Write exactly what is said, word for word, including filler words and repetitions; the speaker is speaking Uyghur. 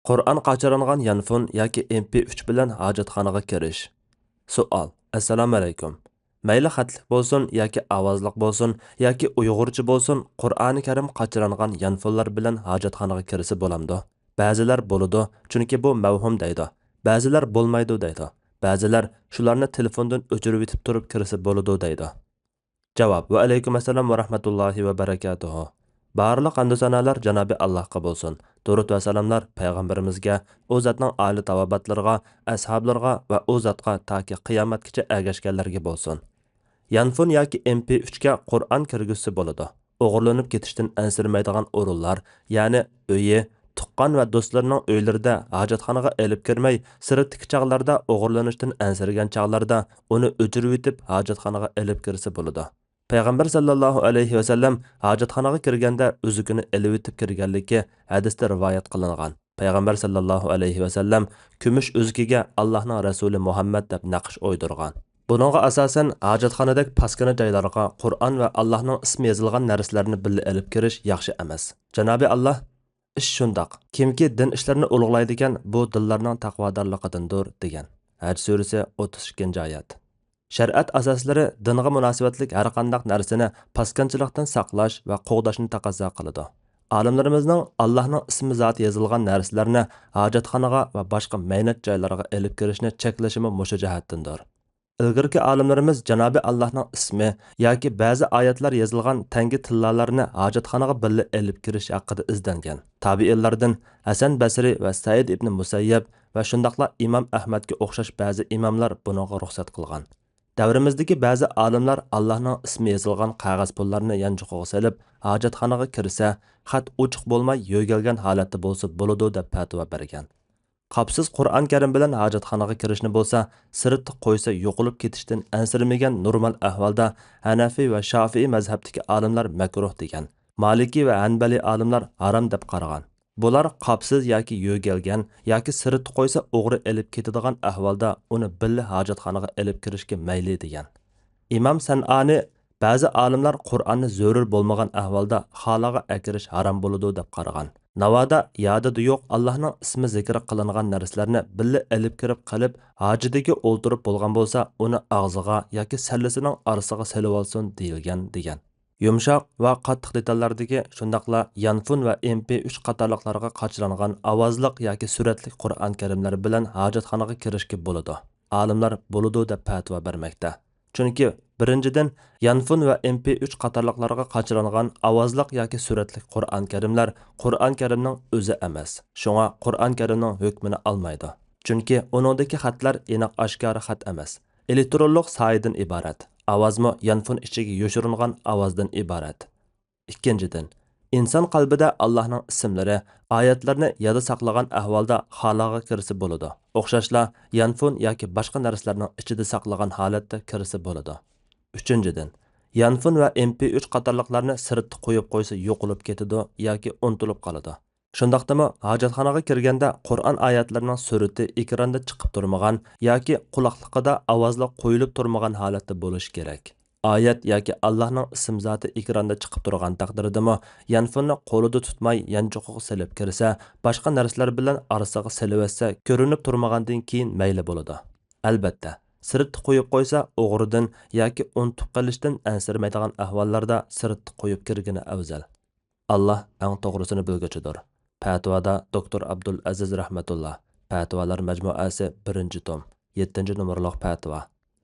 قۇرئان قاچىلانغان يانفون ياكى ئېم پى ئۈچ بىلەن ھاجەتخانىغا كىرىش. سوئال. ئەسسالامۇئەلەيكۇم. مەيلى خەتلىك بولسۇن ياكى ئاۋازلىق بولسۇن ياكى ئۇيغۇرچە بولسۇن، قۇرئانى كەرىم قاچىلانغان يانفونلار بىلەن ھاجەتخانىغا كىرسە بولامدۇ؟ بەزىلەر بولىدۇ، چۈنكى بۇ مەۋھۇم دەيدۇ. بەزىلەر بولمايدۇ دەيدۇ. بەزىلەر شۇلارنى تېلېفوندىن ئۆچۈرۈۋېتىپ تۇرۇپ كىرسە بولىدۇ دەيدۇ. جاۋاب. ۋەئەلەيكۇم ئەسسالام ۋە رەھمەتۇللاھى ۋە بەرەكاتۇھۇ. بارلىق ھەمدۇ سانالار جانابى ئاللاھقا بولسۇن. دۇرۇت ۋە سالاملار پەيغەمبىرىمىزگە، ئۇ زاتنىڭ ئالىي تاۋابىئاتلىرىغا، ئەسھابلىرىغا ۋە ئۇ زاتقا تاكى قىيامەتكىچە ئەگەشكەنلەرگە بولسۇن. يانفون ياكى ئېم پى ئۈچكە قۇرئان كىرگۈزسە بولىدۇ. ئوغرىلىنىپ كېتىشتىن ئەنسىرىمەيدىغان ئورۇنلار، يەنى ئۆيى، تۇغقان ۋە دوستلىرىنىڭ ئۆيلىرىدە ھاجەتخانىغا ئېلىپ كىرمەي، سىرتتىكى چاغلاردا ئوغرىلىنىشتىن ئەنسىرىگەن چاغلاردا ئۇنى ئۆچۈرۈۋېتىپ ھاجەتخانىغا ئېلىپ كىرسە بولىدۇ. پەيغەمبەر ساللاللاھۇ ئەلەيھى ۋەسەللەم ھاجەتخانىغا كىرگەندە ئۈزۈكىنى ئېلىۋېتىپ كىرگەنلىكى ھەدىستە رىۋايەت قىلىنغان. پەيغەمبەر ساللاللاھۇ ئەلەيھى ۋەسەللەم كۈمۈش ئۈزۈكىگە ئاللاھنىڭ رەسۇلى مۇھەممەد دەپ نەقىش ئويدۇرغان. بۇنىڭغا ئاساسەن، ھاجەتخانىدەك پاسكىنا جايلارغا قۇرئان ۋە ئاللاھنىڭ ئىسمى يېزىلغان نەرسىلەرنى بىللە ئېلىپ كىرىش ياخشى ئەمەس. جانابى ئاللاھ، ئىش شۇنداق، كىمكى دىن ئىشلىرىنى ئۇلۇغلايدىكەن، بۇ دىللارنىڭ تەقۋادارلىقىدىندۇر، دېگەن. ھەج سۈرىسى، ئوتتۇز ئىككىنچى ئايەت. شەرىئەت ئاساسلىرى دىنغا مۇناسىۋەتلىك ھەرقانداق نەرسىنى پاسكىنىچىلىقتىن ساقلاش ۋە قوغداشنى تەقەززا قىلىدۇ. ئالىملىرىمىزنىڭ ئاللاھنىڭ ئىسمى زاتى يېزىلغان نەرسىلەرنى ھاجەتخانىغا ۋە باشقا مەينەت جايلارغا ئېلىپ كىرىشنى چەكلىشىمۇ مۇشۇ جەھەتتىندۇر. ئىلگىرىكى ئالىملىرىمىز جانابى ئاللاھنىڭ ئىسمى ياكى بەزى ئايەتلەر يېزىلغان تەڭگە تىللالارنى ھاجەتخانىغا بىللە ئېلىپ كىرىش ھەققىدە ئىزدەنگەن. تابىئىنلاردىن ھەسەن بەسرى ۋە سەئىد ئىبنى مۇسەييەب ۋە شۇنداقلا ئىمام ئەھمەدكە ئوخشاش بەزى ئىماملار بۇنىڭغا رۇخسەت قىلغان. دەۋرىمىزدىكى بەزى ئالىملار ئاللاھنىڭ ئىسمى يېزىلغان قەغەز پۇللارنى يانچۇقىغا سېلىپ، ھاجەتخانىغا كىرسە، خەت ئوچۇق بولماي يۆگەلگەن ھالەتتە بولسا بولىدۇ، دەپ پەتىۋا بەرگەن. قاپسىز قۇرئان كەرىم بىلەن ھاجەتخانىغا كىرىشنى بولسا، سىرتتا قويسا يوقىلىپ كېتىشتىن ئەنسىرىمىگەن نورمال ئەھۋالدا ھەنەفىي ۋە شافىئىي مەزھەپتىكى ئالىملار مەكرۇھ دېگەن. مالىكىي ۋە ھەنبەلىي ئالىملار ھارام دەپ قارىغان. بۇلار قاپسىز ياكى يۆگەلگەن ياكى سىرتتا قويسا ئوغرى ئېلىپ كېتىدىغان ئەھۋالدا ئۇنى بىللە ھاجەتخانىغا ئېلىپ كىرىشكە مەيلى دېگەن. ئىمام سەنئانى بەزى ئالىملار قۇرئاننى زۆرۈر بولمىغان ئەھۋالدا خالىغا ئەكىرىش ھارام بولىدۇ دەپ قارىغان. ناۋادا يادىدا يوق ئاللاھنىڭ ئىسمى زىكرى قىلىنغان نەرسىلەرنى بىللە ئېلىپ كىرىپ قېلىپ، ھاجىتىگە ئولتۇرۇپ بولغان بولسا، ئۇنى ئاغزىغا ياكى سەللىسىنىڭ ئارىسىغا سېلىۋالسۇن دېيىلگەن، دېگەن. يۇمشاق ۋە قاتتىق دېتاللاردىكى، شۇنداقلا يانفون ۋە ئېم پى ئۈچ قاتارلىقلارغا قاچىلانغان ئاۋازلىق ياكى سۈرەتلىك قۇرئان كەرىملەر بىلەن ھاجەتخانىغا كىرىشكە بولىدۇ. ئالىملار بولىدۇ دەپ پەتىۋا بەرمەكتە. چۈنكى، بىرىنچىدىن، يانفون ۋە ئېم پى ئۈچ قاتارلىقلارغا قاچىلانغان ئاۋازلىق ياكى سۈرەتلىك قۇرئان كەرىملەر قۇرئان كەرىمنىڭ ئۆزى ئەمەس. شۇڭا قۇرئان كەرىمنىڭ ھۆكمىنى ئالمايدۇ. چۈنكى ئۇنىڭدىكى خەتلەر ئېنىق ئاشكارا خەت ئەمەس. ئېلېكترونلۇق سايىدىن ئىبارەت. ئاۋازمۇ يانفون ئىچىگە يوشۇرۇنغان ئاۋازدىن ئىبارەت. ئىككىنچىدىن، ئىنسان قەلبىدە ئاللاھنىڭ ئىسىملىرى، ئايەتلىرىنى يادا ساقلىغان ئەھۋالدا خالاغا كىرسە بولىدۇ. ئوخشاشلا، يانفون ياكى باشقا نەرسىلەرنىڭ ئىچىدە ساقلىغان ھالەتتە كىرسە بولىدۇ. ئۈچىنچىدىن، يانفون ۋە ئېم پى ئۈچ قاتارلىقلارنى سىرتتا قويۇپ قويسا يوقىلىپ كېتىدۇ ياكى ئۇنتۇلۇپ قالىدۇ. شۇنداقتىمۇ، ھاجەتخانىغا كىرگەندە قۇرئان ئايەتلىرىنىڭ سۈرىتى ئېكراندا چىقىپ تۇرمىغان ياكى قۇلاقلىقىدا ئاۋازلىق قويۇلۇپ تۇرمىغان ھالەتتە بولۇشى كېرەك. ئايەت ياكى ئاللاھنىڭ ئىسىم زاتى ئېكراندا چىقىپ تۇرغان تەقدىردىمۇ، يانفوننى قولىدا تۇتماي يانچۇقىغا سېلىپ كىرسە، باشقا نەرسىلەر بىلەن ئارىسىغا سېلىۋەتسە، كۆرۈنۈپ تۇرمىغاندىن كېيىن مەيلى بولىدۇ. ئەلبەتتە، سىرتتا قويۇپ قويسا، ئوغرىدىن ياكى ئۇنتۇپ قېلىشتىن ئەنسىرىمەيدىغان ئەھۋاللاردا سىرتتا قويۇپ كىرگىنى ئەۋزەل. ئاللاھ ئەڭ توغرىسىنى بىلگۈچىدۇر. پەتىۋادا دوكتور ئابدۇلئەزىز رەھمەتۇللا، پەتىۋالار مەجمۇئەسى، بىرىنچى توم، يەتتىنچى نومۇرلۇق پەتىۋا.